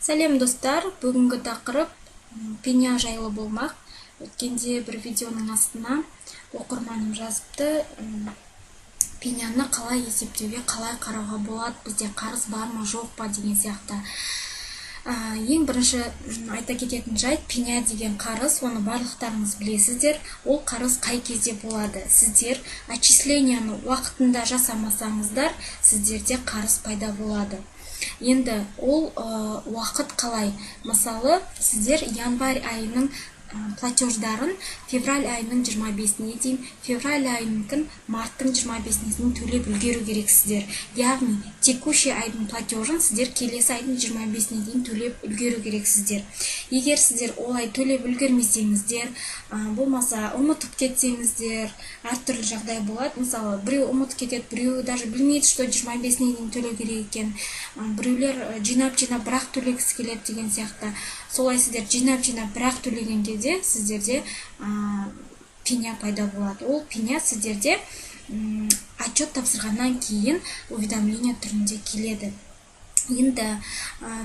Сәлем, достар! Бүгінгі тақырып пеня жайлы болмақ. Өткенде бір видеоның астына оқырманым жазыпты: пеняны қалай есептеуге, қалай қарауға болады, бізде қарыз бар ма, жоқ па деген сияқты. Ең бірінші айта кететін жайт: пеня деген қарыз, оны барлықтарыңыз білесіздер. Ол қарыз қай кезде болады? Сіздер отчисленияны уақытында жасамасаңыздар, сіздерде қарыз пайда болады. Енді ол уақыт қалай? Мысалы, сіздер январь айының платеждарын февраль айының 25-іне дейін, февраль айыныкін марттың 25-іне дейін төлеп үлгеру керексіздер. Яғни текущий айдың платежін сіздер келесі айдың 25-іне дейін төлеп үлгеру керексіздер. Егер сіздер олай төлеп үлгермесеңіздер, болмаса ұмытып кетсеңіздер, әртүрлі жағдай болады. Мысалы, біреу ұмытып кетеді, біреу даже білмейді, что 25-іне дейін төлеу керек екен, біреулер жинап жинап бірақ төлегісі келеді деген сияқты. Солай сіздер жинап жинап бірақ төлеген кезде сіздерде пеня пайда болады. Ол пеня сіздерде отчет тапсырғаннан кейін уведомление түрінде келеді. Енді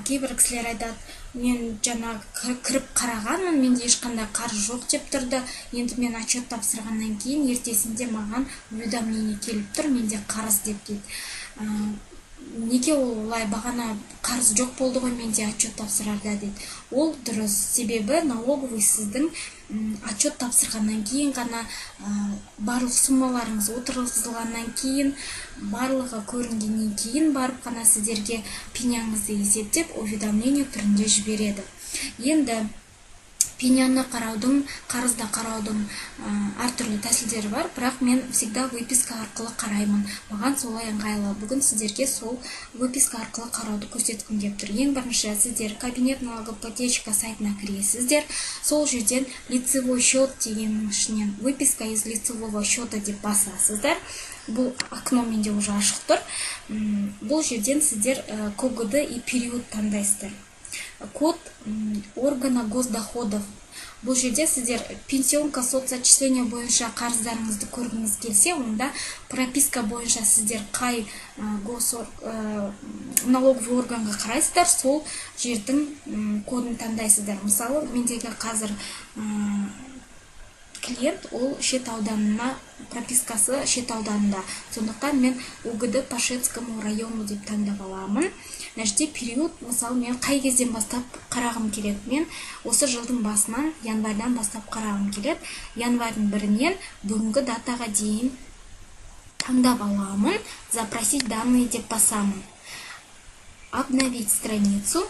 кейбір кісілер айтады: «Мен жаңа кіріп қарағанмын, менде ешқандай қарыз жоқ деп тұрды, енді мен отчет тапсырғаннан кейін ертесінде маған уведомление келіп тұр, менде қарыз деп», – дейді. «Неге ол олай, бағана қарыз жоқ болды ғой менде отчет тапсырарда», – дейді. Ол дұрыс, себебі налоговый сіздің отчет тапсырғаннан кейін ғана, барлық суммаларыңыз отырғызылғаннан кейін, барлығы көрінгеннен кейін барып қана сіздерге пеняңызды есептеп, уведомление түрінде жібереді. Енді пеняны қараудың, қарызды қараудың әртүрлі тәсілдері бар, бірақ мен всегда выписка арқылы қараймын, маған солай ыңғайлы. Бүгін сіздерге сол выписка арқылы қарауды көрсеткім келіп тұр. Ең бірінші сіздер «Кабинет налогоплательщика» сайтына кіресіздер. Сол жерден «Лицевой счет» дегеннің ішінен «Выписка из лицевого счета» деп басасыздар. Бұл окно менде уже ашық тұр. Бұл жерден сіздер КОГД и период таңдайсыздар, код органа госдоходов. Бұл жерде сіздер пенсионка, соцотчисление бойынша қарыздарыңызды көргіңіз келсе, онда прописка бойынша сіздер қай налоговый органға қарайсыздар, сол жердің кодын таңдайсыздар. Мысалы, мендегі қазір клиент, ол Шет ауданына, пропискасы Шет ауданында, сондықтан мен «УГД по Шетскому району» деп таңдап аламын. Мына жерде период, мысалы, мен қай кезден бастап қарағым келеді? Мен осы жылдың басынан, январьдан бастап қарағым келеді. Январьдың 1-інен бүгінгі датаға дейін таңдап аламын, «Запросить данные» деп басамын, «Обновить страницу».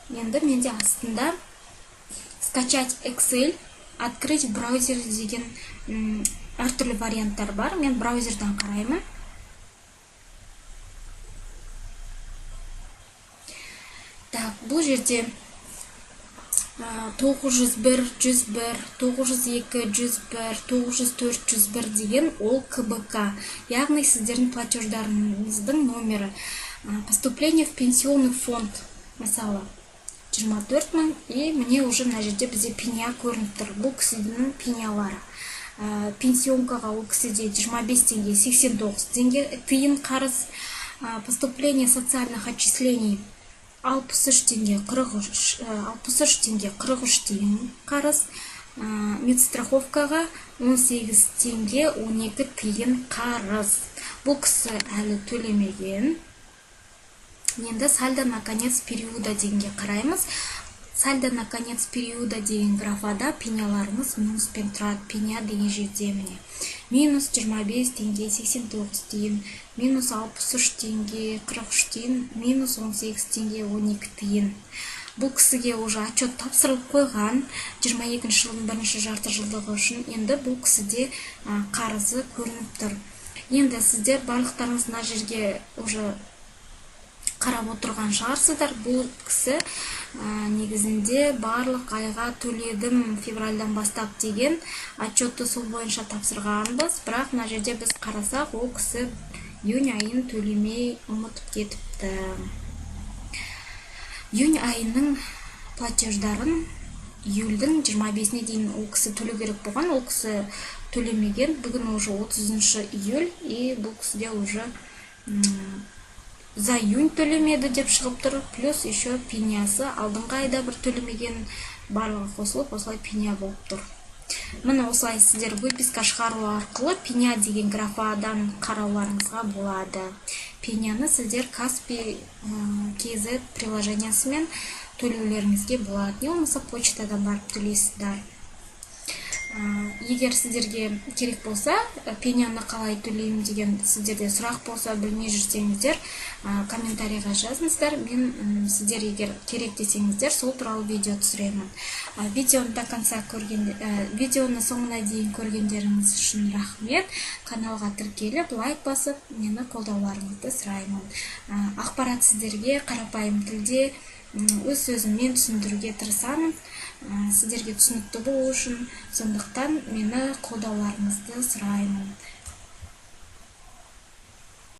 Енді менде астында «Скачать Excel», «Открыть в браузере» деген әртүрлі варианттар бар. Мен браузердан қараймын. Так, бұл жерде 901 101, 902 101, 904 101 деген ол КБК, яғни сіздердің платеждарыңыздың номері. Поступление в пенсионный фонд, мысалы, 24 000. И міне, уже мына жерде бізде пеня көрініп тұр. Бұл кісінің пенялары: пенсионкаға ол кісіде 25 теңге 89 теңге тиын қарыз, поступление социальных отчислений 63 теңге 43, 63 теңге 43 тиын қарыз, медстраховкаға 18 теңге 12 тиын қарыз. Бұл кісі әлі төлемеген. Енді «Сальдо на конец периода» дегенге қараймыз. «Сальдо на конец периода» деген графада пеняларыңыз минуспен тұрады. Пеня деген жерде, міне, минус 25 теңге 89 тиын, минус 63 теңге 43 тиын, минус 18 теңге 12 тиын. Бұл кісіге уже отчет тапсырылып қойған 22 жылдың бірінші жарты жылдығы үшін. Енді бұл кісіде қарызы көрініп тұр. Енді сіздер барлықтарыңыз мына жерге уже қарап отырған шығарсыздар. Бұл кісі негізінде барлық айға төледім февральдан бастап деген, отчетты сол бойынша тапсырғанбыз. Бірақ мына жерде біз қарасақ, ол кісі июнь айын төлемей ұмытып кетіпті. Июнь айының платеждарын июльдің 25-іне дейін ол кісі төлеу керек болған, ол кісі төлемеген. Бүгін уже 30 июль, и бұл кісіде уже За июнь төлемеді деп шығып тұр, плюс еще пенясы, алдыңғы айда бір төлемеген, барлығы қосылып, осылай пеня болып тұр. Міне, осылай сіздер выписка шығару арқылы пеня деген графадан қарауларыңызға болады. Пеняны сіздер Каспи kz приложениясымен төлеулеріңізге болады, не болмаса почтадан барып төлейсіздер. Егер сіздерге керек болса, пеняны қалай төлеймін деген сіздерде сұрақ болса, білмей жүрсеңіздер, комментарийға жазыңыздар. Мен сіздер егер керек десеңіздер, сол туралы видео түсіремін. Видеоны до конца көрген, видеоны соңына дейін көргендеріңіз үшін рахмет. Каналға тіркеліп, лайк басып, мені қолдауларыңызды сұраймын. Ақпарат сіздерге қарапайым тілде, өз сөзіммен түсіндіруге тырысамын, сіздерге түсінікті болу үшін. Сондықтан мені қолдауларыңызды сұраймын.